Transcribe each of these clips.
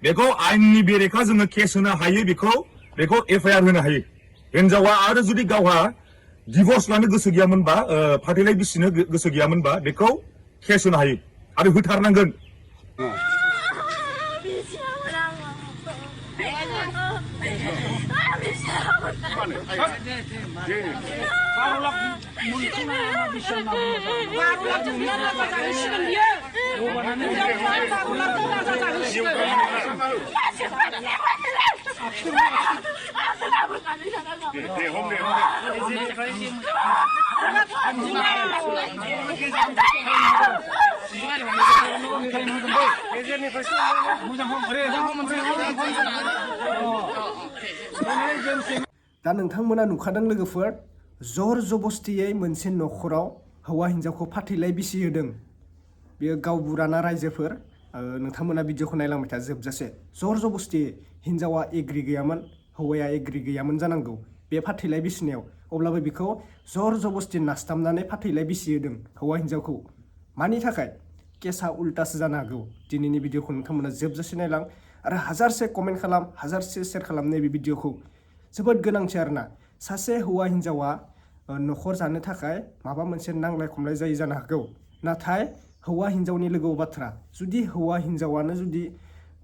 बेखौ आयेननि बेरेखा जोङो केस होनो हायो बेखौ एफआइआर होनो हायो हिनजावा आरो जुदि गावहा डिभर्स लानो गोसो गैयामोनबा फाथैलाइ बिसिनो गोसो गैयामोनबा बेखौ केस होनो हायो आरो होथारनांगोन दा नोंथांमोना नुखादों लोगोफोर जर जबस्तियै मोनसे नखराव हौवा हिन्जावखौ फाथैलाइ बिसि होदों बेयो गावबुराना रायजोफोर नोंथांमोना भिडिअखौ नायलांबाय था जोबजासे जर जबस्ति हिन्जावा एग्रि गैयामोन हौवाया एग्रि गैयामोन जानांगौ बे फाथैलाइ बिसिनायाव अब्लाबो बिखौ जर जबस्ति नासथाबनानै फाथैलाइ बिसि होदों हौवा हिन्जावखौ मानि थाखाय केसा उल्टासो जानो हागौ दिनैनि भिडिअखौ नोंथांमोना जोबजासे नायलां आरो हाजारसे कमेन्ट खालाम हाजारसे शेयार खालाम नैबे भिडिअखौ जोबोद गोनांथि आरोना सासे हौवा हिन्जावा नखर जानो थाखाय माबा मोनसे नांलाय खमलाय जायो जानो हागौ नाथाय हौवा हिन्जावनि लोगोआव बाथ्रा जुदि हौवा हिन्जावानो जुदि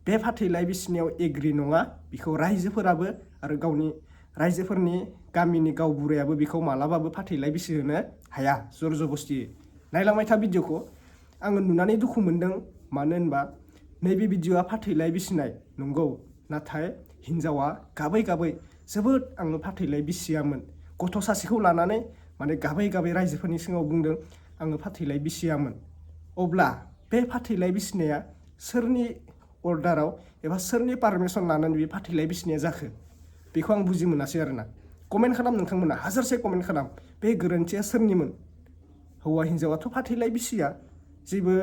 बे फाथैलाइ बिसिनायाव एग्रि नङा बिखौ रायजोफोराबो आरो गावनि रायजोफोरनि गामिनि गावबुरायाबो बिखौ मालाबाबो फाथैलाइ बिसि होनो हाया जर जबस्ति नायलांबाय था भिडिअखौ आङो नुनानै दुखु मोनदों मानो होनबा नैबे भिडिअआ फाथैलाइ बिसिनाय नंगौ नाथाय हिन्जावा गाबै गाबै जोबोद आङो फाथैलाइ बिसियामोन गथ' सासेखौ लानानै माने गाबै गाबै रायजोफोरनि सिगाङाव बुंदों आङो फाथैलाइ बिसियामोन अब्ला बे फाथैलाइ बिसिनाया सोरनि अर्डाराव एबा सोरनि पारमिसन लानानै बे फाथैलाइ बिसिनाया जाखो बेखौ आं बुजि मोनासै आरोना कमेन्ट खालाम नोंथांमोना हाजारसे कमेन्ट खालाम बे गोरोन्थिया सोरनिमोन हौवा हिन्जावाथ' फाथैलाइ बिसिया जेबो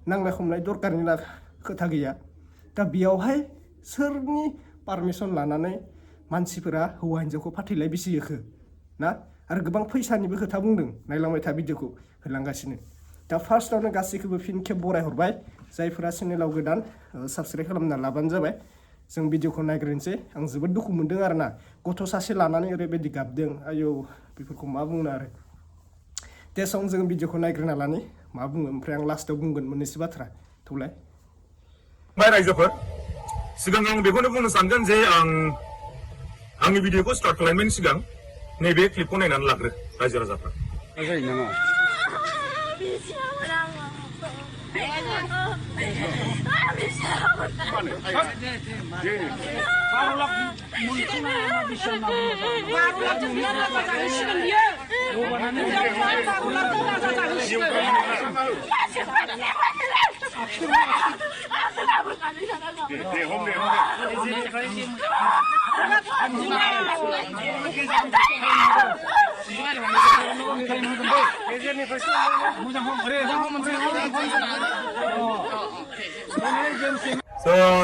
नांलाय खमलाय दरकारनि खोथा गैया दा बेयावहाय सोरनि पारमिसन लानानै मानसिफोरा हौवा हिन्जावखौ फाथैलाइ बिसि होखो ना आरो गोबां फैसानिबो खोथा बुंदों नायलांबाय था भिडिअखौ होलांगासिनो दा फार्स्टआवनो गासैखौबो फिन खेब बरायहरबाय जायफोरा चेनेलाव गोदान साबस्क्राइब खालामना लाबानो जाबाय जों भिडिअखौ नायग्रोनोसै आं जोबोद दुखु मोनदों आरोना गथ' सासे लानानै ओरैबायदि गाबदों आयौ बेफोरखौ मा बुंनो आरो दे सम जों भिडिअखौ नायग्रोना लानि मा बुङो ओमफ्राय आं लास्टआव बुंगोन मोननैसो बाथ्रा थौलाय रायजोफोर सिगां आं बेखौनो बुंनो सानगोन जे आंनि भिडिअखौ स्टार्ट खालामनायनि सिगां नैबे क्लिपखौ नायनानै लाग्रो रायजो राजाफ्रा जायो नामा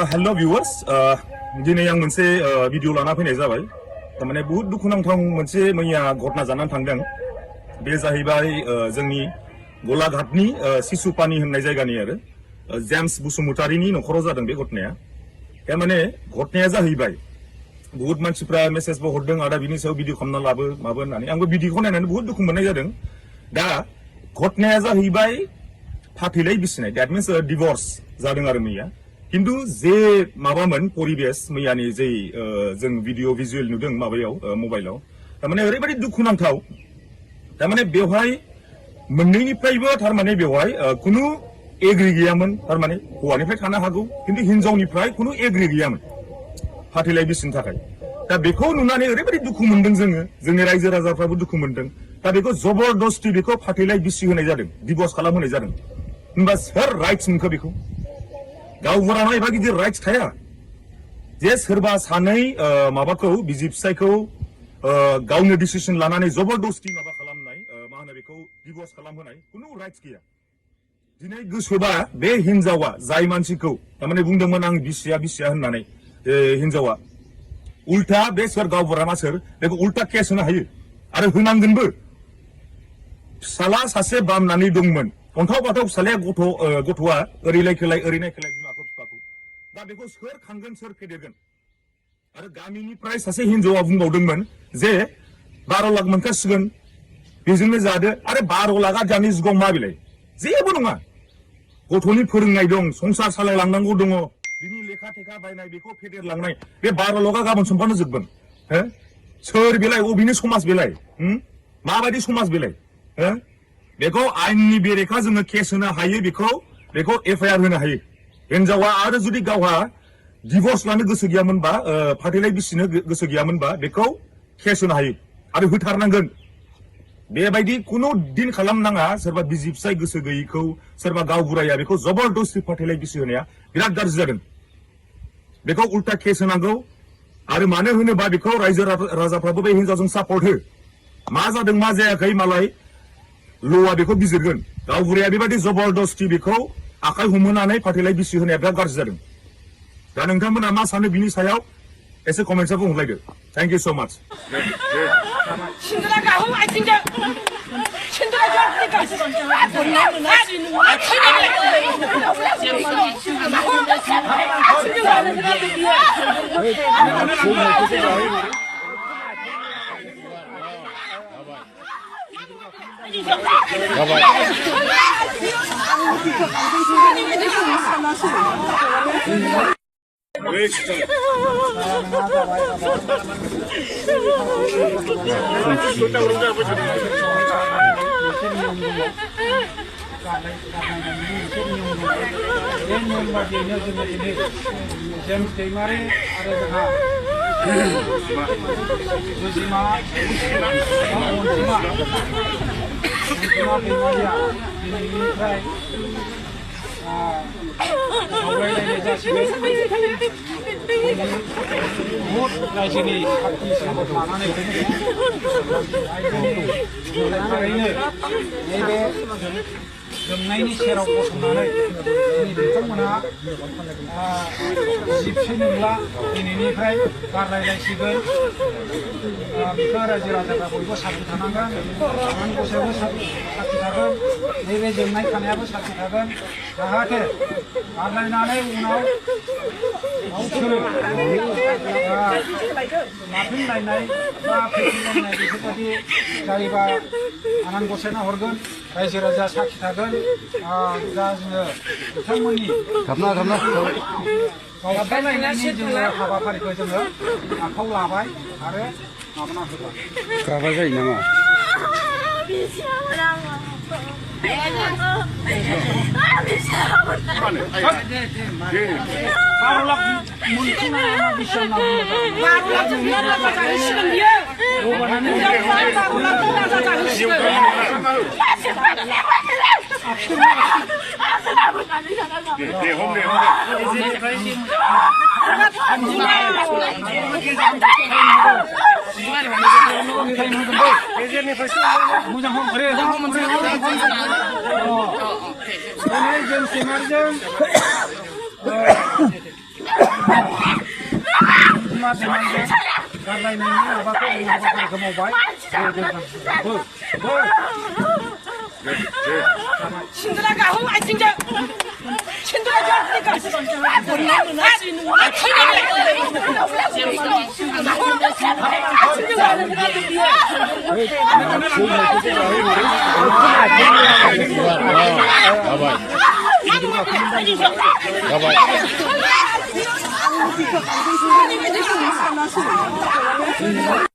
हेलो भिउअर्स दिनै आं मोनसे भिडिअ लाना फैनाय जाबाय तारमाने बहुत दुखुनांथाव मोनसे मैया घटना जानानै थांदों बे जाहैबाय जोंनि गलाघाटनि सिसुपानि होननाय जायगानि आरो जेम्स बसुमतारीनि नखराव जादों बे घटनाया तारमाने घटनाया जाहैबाय बहुत मानसिफ्रा मेसेजबो हरदों आदा बिनि सायाव भिडिअ खालामना लाबो माबो होननानै आंबो भिडिअखौ नायनानै बहुत दुखु मोननाय जादों दा घटनाया जाहैबाय फाथैलाइ बिसिनाय दैट मिन्स डिवोर्स जादों आरो मैया किन्तु जे माबामोन परिबेस मैयानि जे जों भिडिअ भिजुएल नुदों माबायाव मबाइलाव तारमाने ओरैबायदि दुखुनांथाव तारमाने बेवहाय मोननैनिफ्रायबो तारमाने बेवहाय कुनु एग्रि गैयामोन तारमाने हौवानिफ्राय थानो हागौ किन्तु हिनजावनिफ्राय कुनु एग्रि गैयामोन फाथैलाइ बिसिनो थाखाय दा बेखौ नुनानै ओरैबायदि दुखु मोनदों जोङो जोंनि रायजो राजाफ्राबो दुखु मोनदों दा बेखौ जबरदस्ति बेखौ फाथैलाइ बिसि होनाय जादों डिवोर्स खालामहोनाय जादों होनबा सोर राइट्स मोनखो बेखौ गावबुरानाव एबा गिदिर राइट्स थाया जे सोरबा सानै माबाखौ बिसि फिसायखौ गावनो डिसिसन लानानै जबरदस्ति माबा खालामनाय मा होनो बेखौ डिवोर्स खालामहोनाय कुनु राइट्स गैया दिनै गोसोबा बे हिनजावा जाय मानसिखौ तारमाने बुंदोंमोन आं बिसिया होननानै हिनजावा उल्टा बे सोर गावबुरा सोर बेखौ उल्टा केस होनो हायो आरो होनांगोनबो फिसाला सासे बामनानै दंमोन अन्थाव बाथाव फिसालाया गथ'आ ओरैलाय खोलाय बिमाखौ बिफाखौ दा बेखौ सोर खांगोन सोर फेदेरगोन आरो गामिनिफ्राय सासे हिनजावा बुंबावदोंमोन जे 12 लाख मोनखासिगोन बेजोंनो जादो आरो 12 लाखा दानि जुगाव मा बिलाय जेबो नङा गथ'नि फोरोंनाय दं संसार सालायलांनांगौ दङ बिनि लेखा टेखा बायनाय बेखौ फेदेरलांनाय बे 12 लाखा गाबोन समफानो जोबगोन हो सोर बेलाय अबिनि समाज बेलाय माबायदि समाज बेलाय हो बेखौ आइननि बेरेखा जोङो केस होनो हायो बेखौ एफआइआर होनो हायो हिनजावा आरो जुदि गावहा डिभर्स लानो गोसो गैयामोनबा फाथैलाइ बिसिनो गोसो गैयामोनबा बेखौ केस होनो हायो आरो होथारनांगोन बेबायदि कुनु दिन खालामनाङा सोरबा बिसि फिसाय गोसो गैयैखौ सोरबा गावबुराया बेखौ जबरदस्ति फाथैलाइ बिसि होनाया बिराद गाज्रि जादों बेखौ उल्टा केस होनांगौ आरो मानो होनोबा बेखौ रायजो राजाफ्राबो बे हिनजावजों सापर्ट हो मा जादों मा जायाखै मालाय ल'आ बेखौ बिजिरगोन गावबुराया बेबायदि जबरदस्ति बेखौ आखाइ हमहोनानै फाथैलाइ बिसि होनाया बिराद गाज्रि जादों दा नोंथांमोना मा सानो बिनि सायाव एसे कमेन्टआव बुंहरलायदो थैंक यू सो मच जोंनायनि सेराव गसंनानै बिथांमोनहा जिबसि नंला दिनैनिफ्राय गारलायलायसिगोन बिखौ रायजो राजाफ्रा बयबो साखि थानांगोन आनान गसायाबो साखि थागोन नैबे जोंनाय थानायाबो साखि थागोन जाहाथे गारलायनानै उनाव गावसोरो नारफिनलायनाय बा फैफिनलायनाय बेफोरबायदि जायोबा आनान गसायना हरगोन रायजो राजा साखि थागोन दा जोङो बिथांमोननि गावलायनायनि जोङो हाबाफारिखौ जोङो आखायाव लाबाय आरो माबाना होबाय गाबा जायो नामा 신들아 가홍 아이팅자 신들아 저한테가 가봐